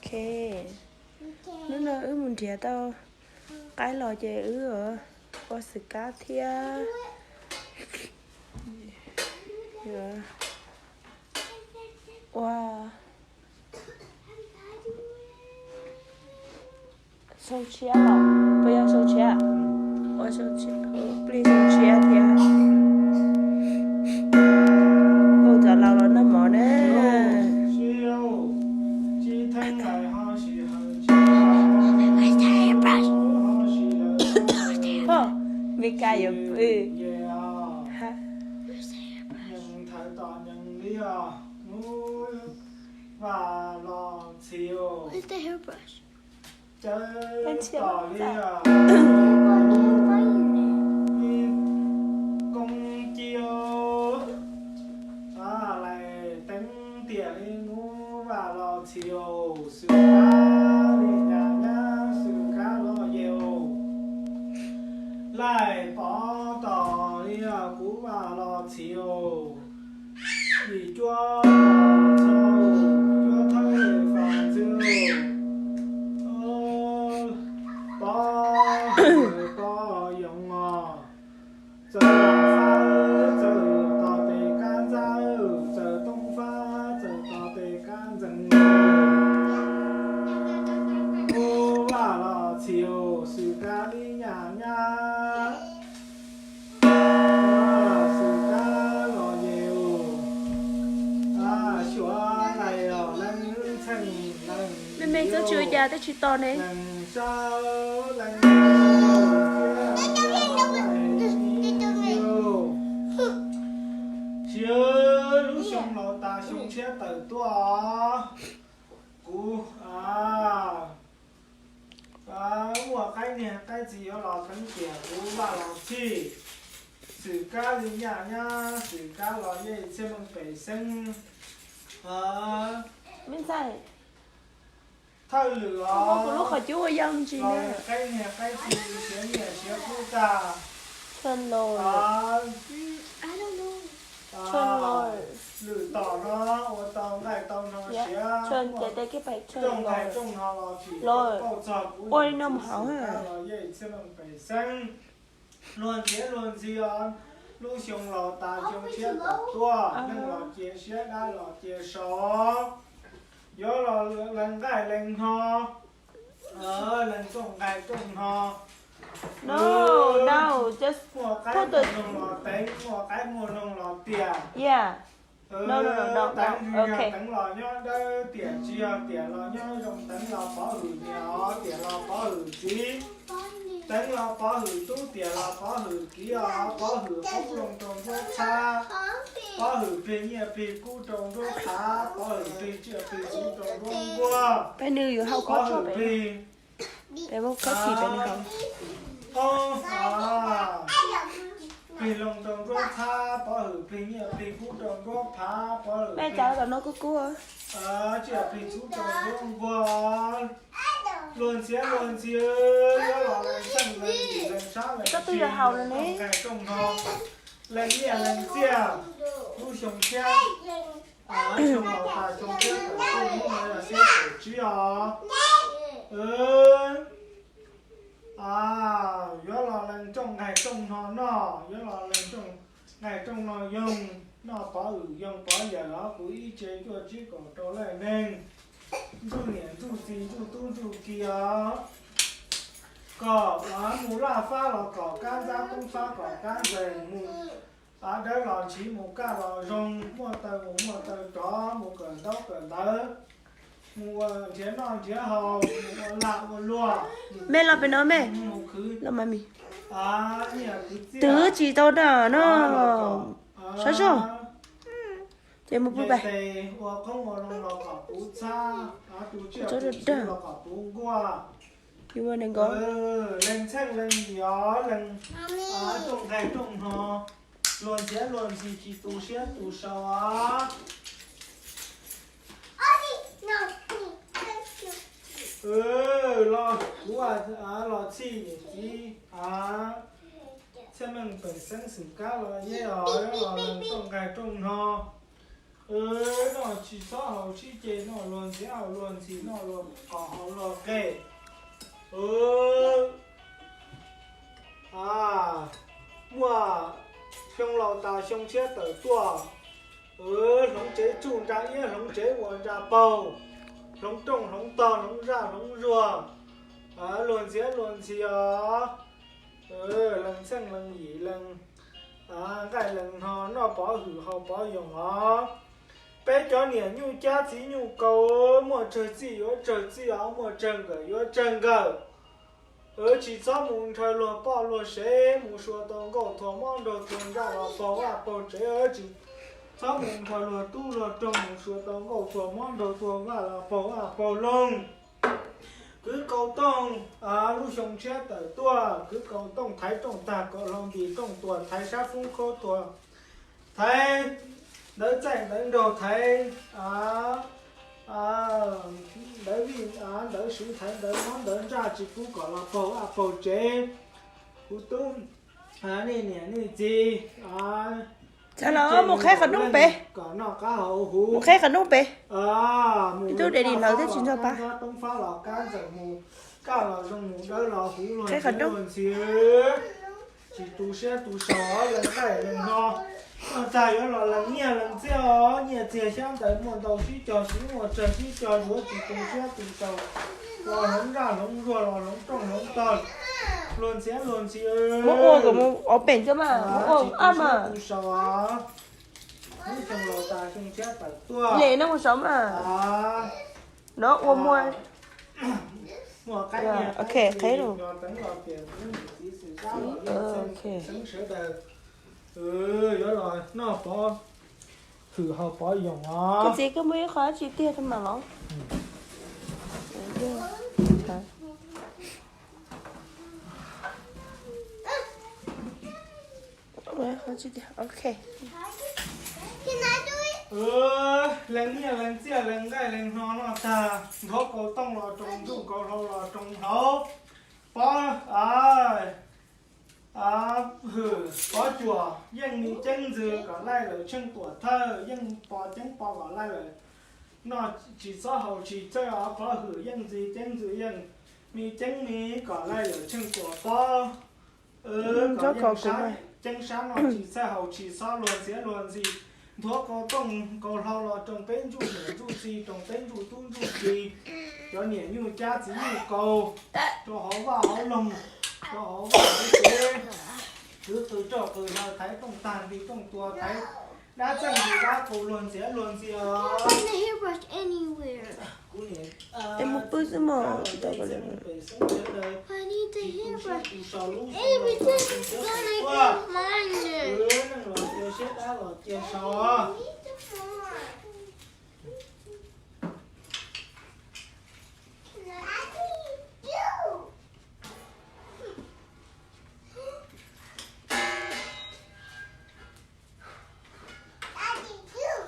Ok, hnub no wb mus nrhiav tau qaib los ces wb ua xwm kab thiab ua xyoo tshiab los, puas yog xyoo tshiab? Ua xyoo tshiab, plig xyoo tshiab thiab. Hu cov laus los noj mov na. Pog, Meskas yuav pw. Vaj los txhis, caw tom li os, ib koob ci os, lais teeb tiam li ub, vaj los txhis os, xwm kab li nyas nyab, xwm kab los ces os, lais pov tom li os, kuv vaj los txhis os. Yim cuab txhau, cuab thawj fas ntxwv, pov, pov yoov os. Txawm fab txawm tos tes kab ntxawg, txawm tooj fab txawm tos tes kab ntxeev. Kuv vaj los txhis os, xwm kab li nyas nyab, xwm kab los ces os, xyuas lais os, leej txheej leej, me me txhob tsis ua cas, twb tsis tos ne. Leej sawv leej, sia lub xyoo laus tas xyoo tshiab tawm tuaj, kuv muaj qaib niag qaib txiv yuav los teeb tiam, kuv vaj los txhis, xwm kab li nyas nyab, xwm kab los yeej txhiaj meej pem xeeb. Thawj lwm os, kuv lub qhov cub ua yau ntsis na. Qaib niag qaib txiv siav nyiaj siav kub tag. Lwm tom no ua tau nqaij tau no siav, rooj nqaij rooj no los tsis pauj txog kuv, xwm kab los yeej txhiaj meej pem xeeb. Luag nrhiav luag ntxhi os, lub xyoo laus tas xyoo tshiab tawm tuaj, neeg los cia siab dab los cia sau, yuav los lees nqaij lees hno, lees rooj nqaij rooj hno. Muaj qaib muaj noog los teev, muaj qaib muaj noog los tiam. Teev los nyob dawb, tiam tsis yog tiam los nyob zoo, teev los pov hwm niam os, tiam los pov hwm txiv, teev los pov hwm tub, tiam los pov hwm kiv os, pov hwm qoob loo rau nruab txhab, pov hwm plig nyiaj plig kub rau nruab phav, pov hwm plig tsiaj plig txhu rau nruab nkuaj, pov hwm plig qoob, plig loo rau nruab txhab, pov hwm plig nyiaj plig kub rau nruab phav, pov hwm plig tsiaj plig txhu rau nruab nkuaj. Luag ntxhi luag ntxhi, yuav los lees xeeb lees yim lees sab lees tsis, lees nqaij rooj hno, lees nyiaj lees txiaj, lub xyoo tshiab, xyoo laus tas xyoo tshiab tawm tuaj, hnub no yog xiab kaum tsib os. Yuav los lees rooj nqaij rooj hno noj, yuav los lees rooj nqaij rooj hno yoog, noj pov hwm yoog pov yawm os, kuv ib tse cuaj tsib kaum rau leej neeg, ntxuj niam ntxuj txiv ntxuj tub ntxuj ki os. Kom mus laj fab los kom kab ntxab, toob fab kom kab ntxees, mus dawb los ntshiv, mus kaj los zoo, muaj taw mus muaj taw rov, mus kawm ntaub kawm ntawv, mus ua nrhiav noj nrhiav haus, mus ua lag ua luam, me los pem no me, los mas mis, twv tsis tau na no, sab zog, ces mus pw pais. Ua qoob ua loo los kom puv txhab, tus tsiaj tus txhu los kom puv nkuaj. Lees txheej lees yim os, lees rooj nqaij rooj hno, luag ntxhi luag ntxhi tsis tu siab tu sau os. Los kuv los txhij niam txiv, txhiaj meej pem xeeb, xwm kab los yej os, los lees rooj nqaij rooj hno. Noj tsis txhob haus sib ceg, noj luag ntxhiab haus luag ntxhi, noj luag qos haus luag qe. Muaj xyoo laus tas xyoo tshiab tawm tuaj, hloov tsev tsuj nra iab, hloov tsev ua nra paug, hloov rooj hloov tog, hloov zaj hloov zuag, luag ntxhiab luag ntxhi os. Lees txheej lees yim lees nqaij lees hno, noj pov hwm haus pov yoos os. Peb cov niam nyuj cab txiv nyuj kaus, muaj tsawg txij yuav tsawg txij os, muaj tsawg nkawm yuav tsawg nkawm. Tsis txhob mus nrhaw luag poj luag sev, mus suav tau nkauj thuas mob nraug thuas nraj los paug vaj paug tsev. Tsis txhob mus nrhaw luag tub luag roog, mus suav tau nkauj thuas mob nraug thuas nraj los paug vaj paug loog. Kwv Kaus Tooj lub xyoo tshiab tawm tuaj, Kwv Kaus Tooj thaiv rooj tag kaus hlau nti rooj tuag, thaiv sab foob khaub thuas, thaiv ntawv txaij ntawv nraug, thaiv ntawv vij ntawv sw, thaiv ntawv mob ntawv nraj, tsis pub kom los paug vaj paug tsev. Kuv tub nej niam nej txiv, mus qheb qhov noob pem, kom noj qab haus huv, mus qheb qhov noob pem. Ib tug de di hlawv thiab tsis nrog pab. Toob fab los kab ntxawm mus, kaj los zoo mus, dawb los huv, luag ntxhi, tsis tu siab tu sau, lees nqaij lees hno. Noj tag yuav los lees nyiaj lees txiaj os, nyiaj txiag xyab ntawv muaj ntau sib cog siv, muaj tsawg sib cog zuav, tsis tu siab tu sau. Los hloov nraj hloov zuag, los hloov rooj hloov tog, luag ntxhiab luag ntxhi. Muab ua kom mus ob pem cov mas, muab ua ab mas. Lub xyoo laus tas xyoo tshiab tawm tuaj, le no mus saum mas. No ua muag. Ok, qheb lawm. Xeeb sawv daws yuav los noj pov hwm haus pov yoos os. Kuv txiv, koj muaj ib qho dab tsi tiag rau mam los? Ok. Lees nyiaj lees txiaj lees nqaij lees hno noj tag, Nthuav Kaus Tooj los roos ntuj, Kaus Hlau los roos hlauv. Pov hwm pov cuam, yeej mi ceeb ntxwg kom laij lawm tsheej tuam thawj, yeej pov ceeb pov kom laij lawm. Noj tsis txhob haus tsis txawj os, pov hwm yeej ntxwg ceeb ntxwg yeej mi ceeb mi kom laij lawm tsheej tuam pob. Ceeb sab noj tsis txawj haus tsis txhob luag ntxhiab luag ntxhi. Nthuav Kaus Tooj Kaus Hlau los roos peb ntsuj niam ntsuj txiv, roos peb ntsuj tub ntsuj ki, cov niam nyuj cab txiv nyuj kaus, rau hauv vaj hauv loog, rau hauv vaj hauv tsev, kwv qws roj qws hlaws, thaiv rooj tag nti rooj tuag, thaiv dab txeej nti dab qus, luag ntxhiab luag ntxhi os. Kuv niam Es mus pw xwb mas, tsis tau koj li. Peb xeeb sawv daws, tsis tu siab tu sau, lub xyoo laus tas xyoo tshiab tawm tuaj, neej los cia siab dab los cia so.